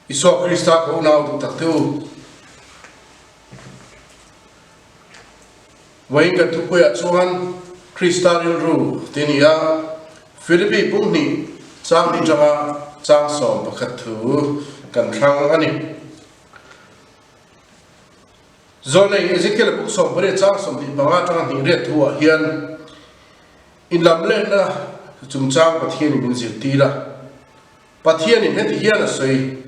Isua Krista ka unau duh tak te u. Vawiin kan thupuiah chuan Krista rilru ti a ni a, Philippi pumhnih chang hnih tanga chang 11 thu kan thlang a ni. Zawlnei Ezekiel-a buk 18 chang 25 tanga hnih riat thuah hian inlamlehna chungchang Pathianin min zirtir a. Pathianin heti hian a sawi,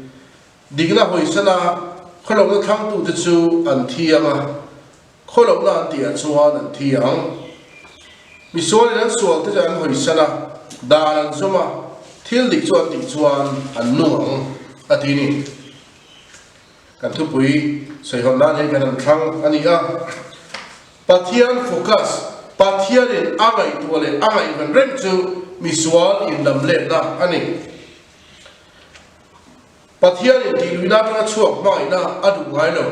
Dikna hawisana khawlohna thlangtute chu an thi ang a, khawlohna an tihah chuan an thi ang. Misualin an sualte chu an hawisan a, dan an zawm a, thil dik chu an tih chuan an nung ang, a ti ni. Kan thupui sawihawn nan hian kan han thlang a ni a. Pathian focus, Pathianin a ngaihtuah leh a ngaihven reng chu misual inlamletna a ni. Pathianin tihluihna atanga chhuak hmangaihna a duh ngai lo.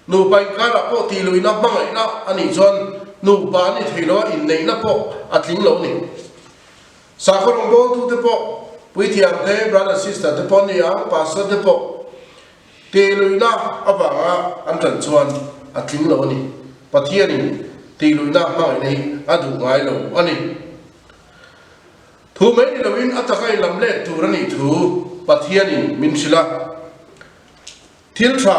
Nupa inkarah pawh tihluihna hmangaihna a nih chuan nupa an ni thei lo a, inneihna pawh a tling lo a ni. Sakhaw rawngbawltute pawh, puithiamte, brother sister te pawh an ni ang, pastor te pawh tihluihna avanga an tan chuan a tling lo a ni. Pathianin tihluihna hmangaihna hi a duh ngai lo a ni. Thu mai ni loin a taka inlam let tur a nih thu Pathianin min hrilh a. Thil tha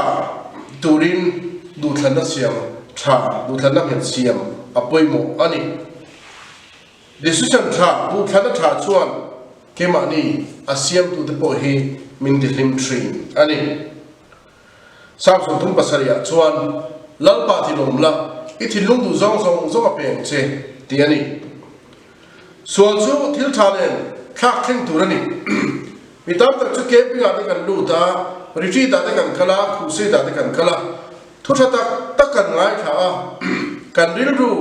turin duhthlanna siam tha, duhthlanna nghet siam a pawimawh a ni. Decision tha, duhthlanna tha chuan keimahni a siamtute pawh hi min tihlim thin a ni. Psalm 37 ah chuan, Lalpa thinawm la, i thinlung duh zawng zawng zawng a peng che, tih a ni. Sual chu thil tha nen thlak thleng tur a ni. Mi tam tak chu camping ah te kan lut a, retreat ah te kan kal a, crusade ah te kan kal a. Thu tha tak tak kan ngaithla a, kan rilru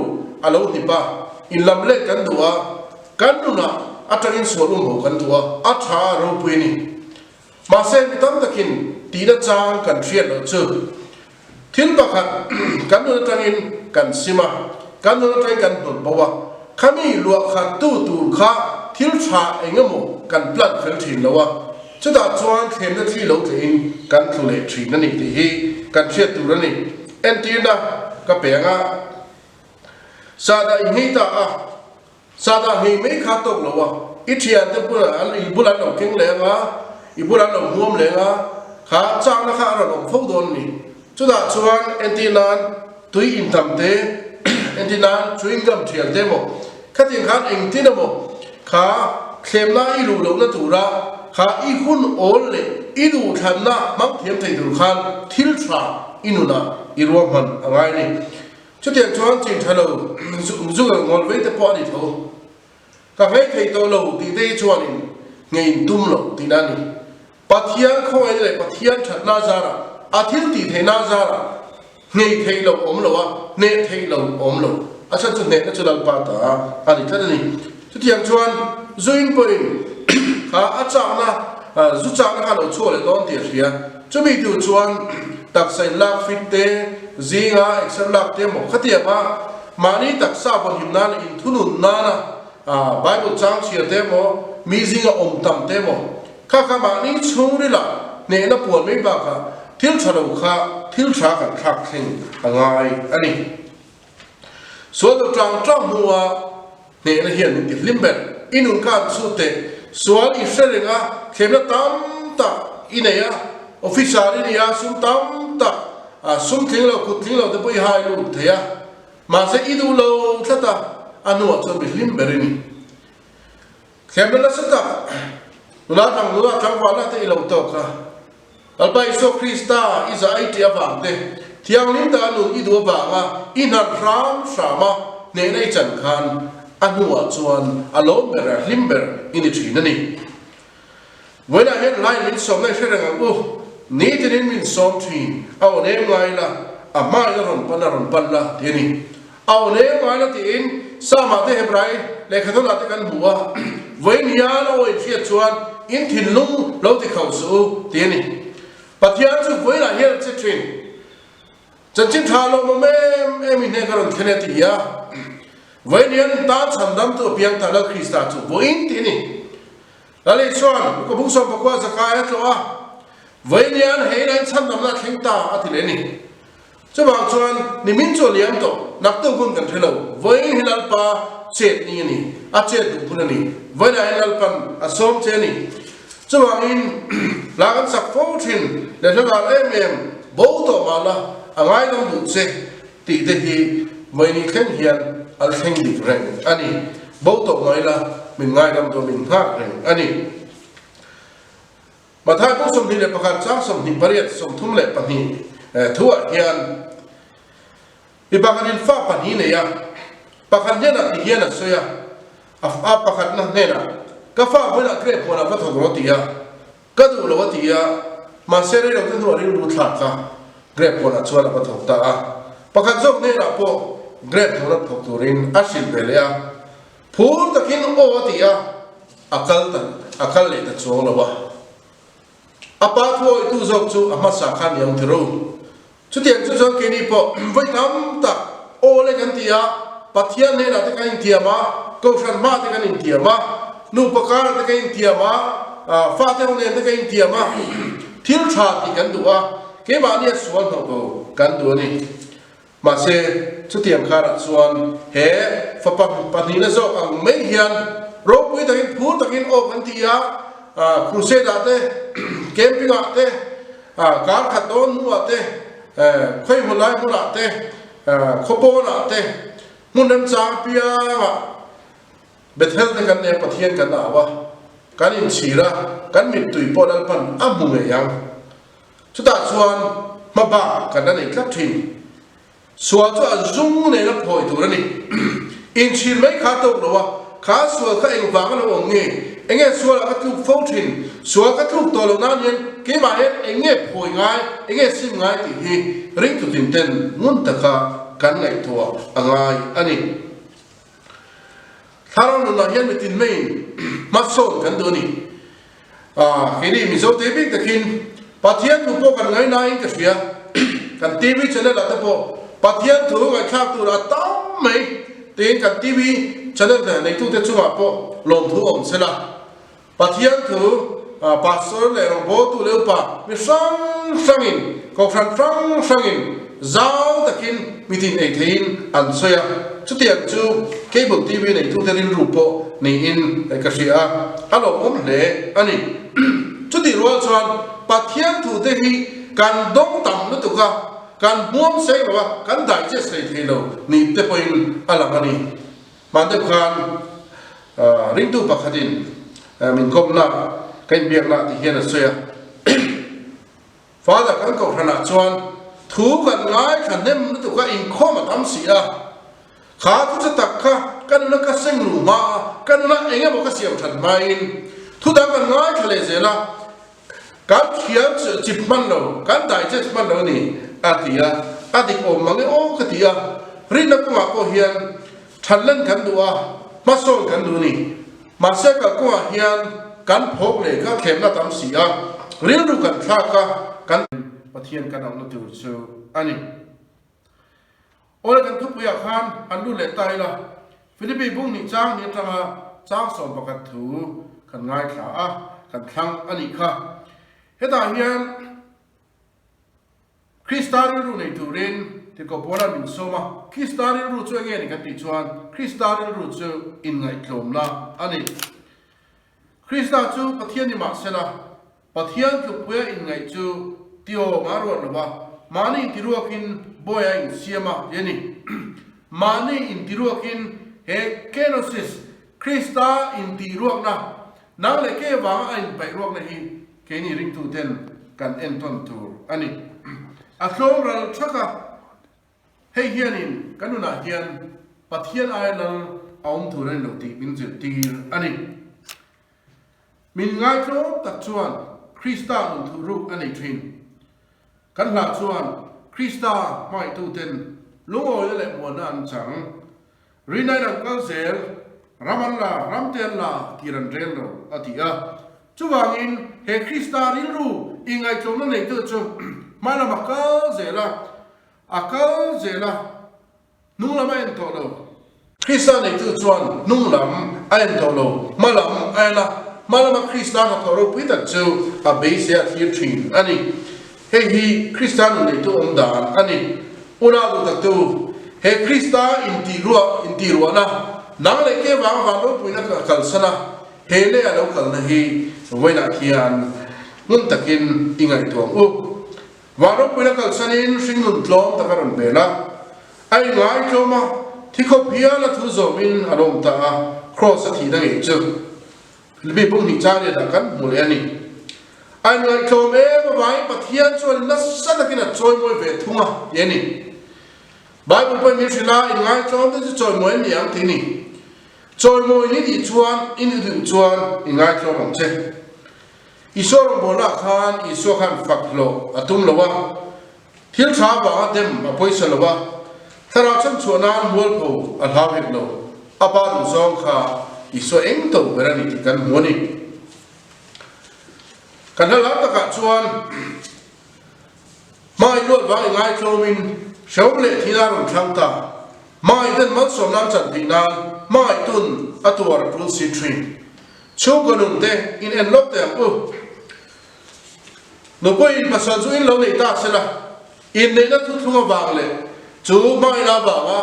a lo hnip a, inlam let kan duh a, kan nunah atangin sual um ho kan duh a, a tha a ropui a ni. Mahse mi tam takin tihna chang kan hriat loh chu thil pakhat kan nun atangin kan sim a, kan nun atangin kan hnawt bo a, khami luah khat tu tur kha thil tha eng emaw kan plan fel thin lo a, Chutah chuan thlemna thli lo tlehin kan tlu leh thin a ni tih hi kan hriat tur a ni. Entirna ka pe ang a, Sahdah i nghei ta a, sahdah nghei mai kha tawk lo a, i thiante bulah an i bulah an lo keng leh ang a, i bulah an lo hmuam leh ang a, kha chakna kha a rawn awm fo dawn a ni. Chutah chuan entir nan tui intam te, entir nan chewing gum thial te emaw, khatiang khan engtin emaw kha thlemna i luh lohna tura kha i hun awl leh i duhthlanna hmang thiam thei tur khan thil tha i nunah i ruahman a ngai a ni. Chutiang chuan chin tha lo zu ngawl vei te pawh a ni tho. Ka nghei thei tawh lo tih te hi chuanin nghei tum loh tihna a ni. Pathian khawngaihna leh Pathian thatna zarah, a thil tih theihna zarah nghei theih loh awm lo a, hneh theih loh awm lo. A chhan chu hnehna chu Lalpa ta a ni tlat a ni. Chutiang chuan Zuin pawhin kha a chakna, zu chakna kha a lo chhuak leh dawn tih a hria. Chumi tur chuan taksa in lak fit te, zinga exer lak te emaw khatianga mahni taksa vawnhim nana inthunun nana Bible chang chhiar te emaw, mi zinga awm tam te emaw kha kha mahni chhungrila hnehna puan mai bakah thil tha lo kha thil tha kan thlak thleng a ngai a ni. Sual lo tang tang hnua hnehna hian min ti hlim ber. I nun khan chhut teh, sual i hre reng a, thlemna tam tak i nei a, officer i ni a, sum tam tak, sum tling lo, kut tling lo te pawh i hai lut thei a, mahse i duh lo tlat a, a hnuah chuan mi hlim ber i ni. Thlemna nasa tak, nula tang nula tlangvalna te i lo tawk a, Lalpa Isua Krista i zah i tih avang te, thianghlim ta nun i duh avanga i hnar hram hram a, hnehna i chan khan a hnuah chuan a lawm ber a hlim ber i ni thin a ni. Vawiinah hian line min sawmna i hre reng ang u, nitinin min sawm thin, a aw nem ngai la, a hmain a rawn pan a rawn pan la ti a ni. A aw nem ngai la tiin Psalm-ah te Hebrai lehkhathawnah te kan hmu a, vawiin hian a aw inhriat chuan in thinlung lo ti khauh suh u ti a ni. Pathian chu vawiinah hian a che thin. Chanchin tha lawmawm em em i hne ka rawn thlen e ti a, vawiin hian in tan chhandamtu a piang ta Lal Krista chu vawiin ti a ni. Lal Isua'n Luka bung 19 zakai a tlawh a. Vawiin hei lain chhandamna a thleng ta a ti leh a ni. Chuvang chuan nimin chu a liam tawh, naktuk hun kan hre lo. Vawiin hi Lalpa chet ni a ni, a chet duh hun a ni. Vawiinah hian Lalpan a sawm che a ni. Chuvangin hla kan sak fo thin leh hla ngal em em bo tawh mah la a ngaidam duh che tih te hi vawiin thleng hian an thleng dik reng a ni. Bo tawh mai la min ngaidam duh min nghak reng a ni. Mathai bung 21 chang 28 32 thuah hian mi pakhatin fa pahnih nei a, pakhat hnenah ti hian a sawi a, a pakhatna hnenah, Ka fa vawiinah grape huanah va thawk rawh a ti a, ka duh lo a ti a, mahse reilote hnuah rilru thlak kha grape huanah chuan a va thawk ta a. Pakhat zawk hnenah pawh grape huana thawk turin a hrilh ve leh a, Phur takin aw a ti a, a kal ta a kal leh ta chuang lo a. A pa thu awitu zawk chu a hmasa kha niang ti ro. Chutiang chu chuan keini pawh vawi tam tak aw le kan ti a, Pathian hnenah te kan intiam a, Kohhran hma te kan intiam a, nupa karah te kan intiam a, fate ho nen te kan intiam a, thil tha tih kan duh a, keimahnia sual hnawh bo kan duh a ni. Mahse, chutiang kharah chuan he fapa pahnihna zawk ang mai hian ropui takin phur takin aw kan ti a, crusade-ah te, camping-ah te, kar khat dawn hnuah te, khawi hmun lai hmunah te, khawpawnah te, hmun remchang apiangah Bethel te kan nei a, Pathian kan au a, kan inchhir a, kan mittui pawh Lalpan a hmu ngei ang. Chutah chuan hma bak kan la nei tlat thin. Sual chu a zung nen a phawi tur a ni. Inchhir mai kha tawk lo a, kha sual kha engvang a lo awm nge? Enge sualah ka tluk fo thin? Sual ka tluk tawh lo nan hian keimah hian eng nge phawi ngai, eng nge sim ngai tih hi ringtutin ten ngun taka kan ngaihtuah a ngai a ni. Thlarau nunah hian mitin maiin hmasawn kan duh a ni. Keini Mizo te bik takin Pathian thu pawh kan ngai nain ka hria. Kan TV channel ah te pawh Pathian thu ngaihthlak tur a tam mai tiin kan TV channel neitute chungah pawh lawmthu awm se la. Pathian thu Pastor leh rawngbawltu leh upa mi hrang hrangin, kohhran hrang hrangin zau takin mitin ei theihin an sawi a, chutiang chu Cable TV neitute rilru pawh niin ka hria a, a lawmawm hle a ni. Chutih rual chuan Pathian thute hi kan dawng tam lutuk a, kan hmuam seng lo a, kan digest hlei thei lo ni te pawhin a lang a ni. Hman deuh khan ringtu pakhatin min kawmna ka inbiakna tih hian a sawi a, Father kan kohhranah chuan thu kan ngaithla hnem lutuk a, inkhawm a tam si a, kha thu che tak kha ka nuna ka seng luh hma a, ka nuna eng emaw ka siam that hmain thu dang kan ngaithla leh zel a, kan thiam chip hman lo, kan digest hman lo a ni a ti a, a dik awm mang e aw ka ti a, rinna kawngah pawh hian Thanlen kan duh a, hmasawn kan duh a ni. Mahse kalkawngah hian kan phawk leh kha thlemna tam si a, rilru kan thlak a, kan. Pathian kan auhna tur chu a ni. Awle kan thupuiah khan han lut leh ta ila, Philippi bung hnih chang hnih atanga chang 11 thu kan ngaithla a, kan thlang a nih kha. Hetah hian. Krista rilru nei turin Tirhkoh Paula min sawm a, Krista rilru chu enge ni kan tih chuan Krista rilru chu inngaihtlawmna a ni. Krista chu Pathian ni mahsela, Pathian tlukpuia inngaih chu tiawm a ruat lo va, mahni intiruakin bawi a insiam a ti a ni. Mahni intiruakin he kenosis, Krista intihruakna, nang leh ke vanga a inpaihruakna hi Keini ringtuten kan entawn tur a ni. A tlawm ral thak a, hei hianin kan nunah hian Pathian aia lal a awm tur a ni lo tih min zirtir a ni. Min ngaitlawm tak chuan Krista nun thuhruk a nei thin. Kan hla chuan Krista hmangaihtuten lungawina leh muanna an chang. Rinaiin an kal zel, ram an la, ram te an la tir an rel lo, a ti a. Chuvangin he Krista rilru ingaihtlawmna neitu chu hma lam a kal zel a, a kal zel a, hnung lam a en tawh lo. Krista neitu chuan hnung lam a en tawh lo, hma lam a en a. Hma lama Krista hnathawh ropui tak chu a beisei a thlir thin a ni. Hei hi Krista nun neitu awm dan a ni. Unau duh taktu, he Krista intihruah intihruahna nang leh ke vang van ropuina kalsan a, he lei a lo kalna hi vawiinah hian ngun takin i ngaihtuah ang u. Van ropuina kalsanin hringnun tlawm tak a rawn bel a, a inngai tlawm a, thi khawp hial a thu zawmin a lawm ta a, Kraws a thihna ngei chu Philipi pumhnih chang lianah kan hmu leh a ni. A inngaihtlawm em avangin Pathian chuan nasa takin a chawimawi ve thung a ti a ni. Bible pawhin min hrilh a, inngaihtlawm te chu chawimawi an ni ang tih a ni. Chawimawi ni tih chuan i ni duh chuan inngaihtlawm ang che. Isua rawngbawlnaah khan Isua khan fak hlawh a tum lo a, thil tha avanga dem a pawisa lo a, thlarau chhanchhuah nan mualpho a hlau hek lo. A pa duhzawng kha Isua eng to ber a ni tih kan hmu a ni. Kan hla lar takah chuan hmai luat vang i ngaitlawmin hrehawm leh thil a rawn thlang ta. Hmangaihten malsawmna an chan theih nan hmangaihtun a tuar a tul si thin. Chhungkaw nun te in en lawk teh ang u. Nupuiin pasal chu in lo nei ta se la, inneihna thuthlung avang leh chu hmangaihna avanga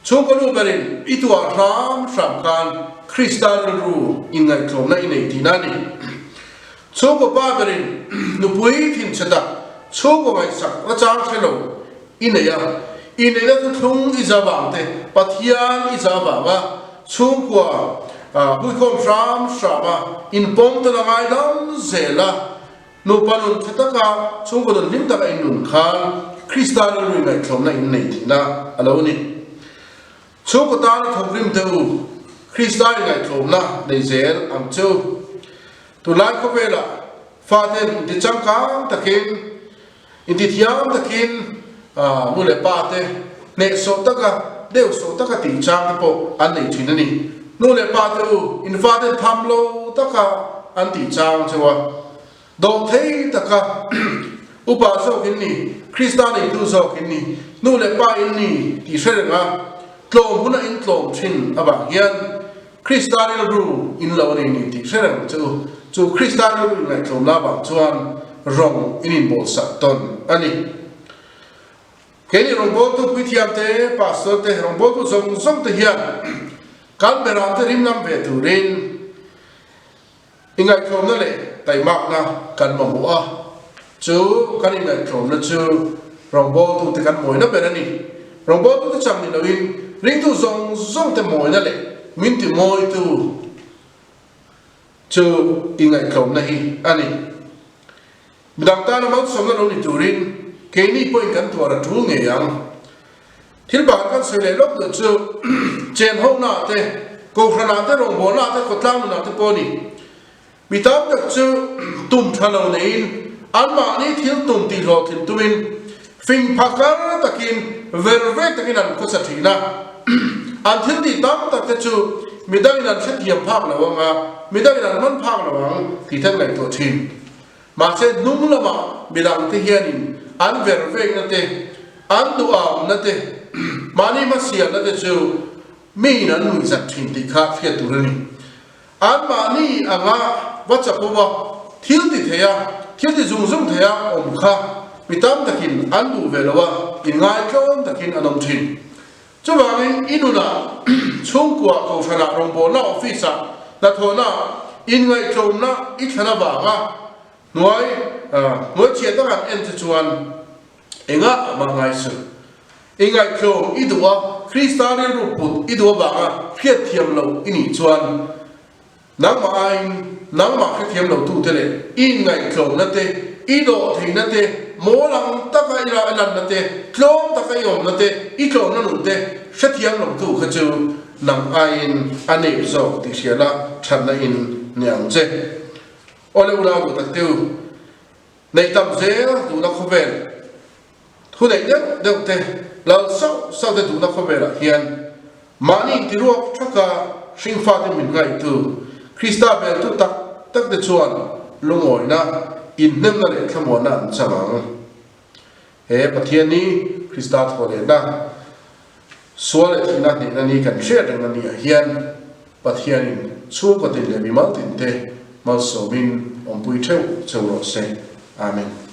chhungkaw nu berin i tuah hram hram khan Krista rilru inngaihtlawmna i nei tihna a ni. Chhungkaw pa berin nupui thinchhe tak chhungkaw ngaihsak nachang hre lo I nei a, i neihna thuthlung i za vang te, Pathian i za vanga chhungkua huikhawm hram hram a, inpawm tawn a ngaidam zel a, nupa nun tha taka chhungkaw nun hlim taka in nun khan Krista rilru ingaihtlawmna in nei tihna a lo ni. Chhungkaw tana thawkrim te u, Krista ingaihtlawmna nei zel ang che u. Tunlai khawvelah faten intichangkang takin, Intithiam takin nu leh pa te hnehsawh taka, deuhsawh taka tih chang te pawh an nei thin a ni. Nu leh pa te u, in faten tham lo taka an tih chang cheu a, dawh thei taka upa zawk in ni, Krista neitu zawk in ni, nu leh pa in ni tih hre reng a, tlawm huna in tlawm thin avang hian Krista rilru in lo nei ni tih hre reng che u. Chu Krista rilru inngaihtlawmna avang chuan rawng in inbawlsak tawn a ni. Keini rawngbawltu puithiam te, pastor te, rawngbawltu zawng zawng te hian kan beram te rimlam ve turin Inngaihtlawmna leh taimakna kan mamawh a, chu kan inngaihtlawmna chu rawngbawltute kan mawina ber a ni. Rawngbawltute chang ni loin ringtu zawng zawngte mawina leh min timawitu chu inngaihtlawmna hi a ni. Midang tana malsawmna lo ni turin keini pawhin kan tuar a tul ngei ang. Thil pakhat kan sawi leh lawk duh chu chen honaah te, kohhranah te, rawngbawlnaah te, khawtlang nunah te pawh a ni. Mi tam tak chu tum tha lo neiin anmahni thil tum tih hlawhtlin tumin fing phakar takin ver vek takin an khawsa thin a. An thil tih tam tak te chu midangin an hrethiam phak lo ang a, midangin an man phak lo ang tih te an ngaihtuah thin. Mahse hnung lamah midangte hianin an ver vekna te, an duhamna te, mahni hmasialna te chu miin an nuihzat thin tih kha hriat tur a ni. Anmahni anga va chapo a, thil ti thei a, thil ti zung zung thei a awm kha mi tam takin an duh ve lo a, inngaitlawm takin an awm thin. Chuvangin i nunah, chhungkua, kohhranah, rawngbawlna, office-ah, hnathawhna, inngaihtlawmna i thlan avanga hnuai hnuai chhiah taka an en che chuan engah mah ngai suh. I ngaihtlawm i duh a, Krista rilru put i duh avanga hriatthiam loh i nih chuan Nangmah aiin nangmah hrethiam lo tute leh i inngaihtlawmna te, i dawhtheihna te, mawl ang taka i lanna te, tlawm taka i awmna te, i tlawmna nun te hrethiam lo tu kha chu nang aiin a nep zawk tih hria la thatna in ni ang che. Awle unau duh tak teu, neih tam zel duhna khawvel Thu neih deuh deuh te, lal sauh sauh te duhna khawvelah hian mahni intiruak thaka hringfate min ngaihtu Krista beltu tak tak te chuan lungawina, inhnemna leh thlamuanna an chang ang. He Pathian hi Krista thawhlehna, sual leh thihna hnehna ni kan hriat reng a ni ah hian Pathianin. chhungkaw tin leh mimal tinte malsawmin awmpui theuh cheu rawh se. Amen.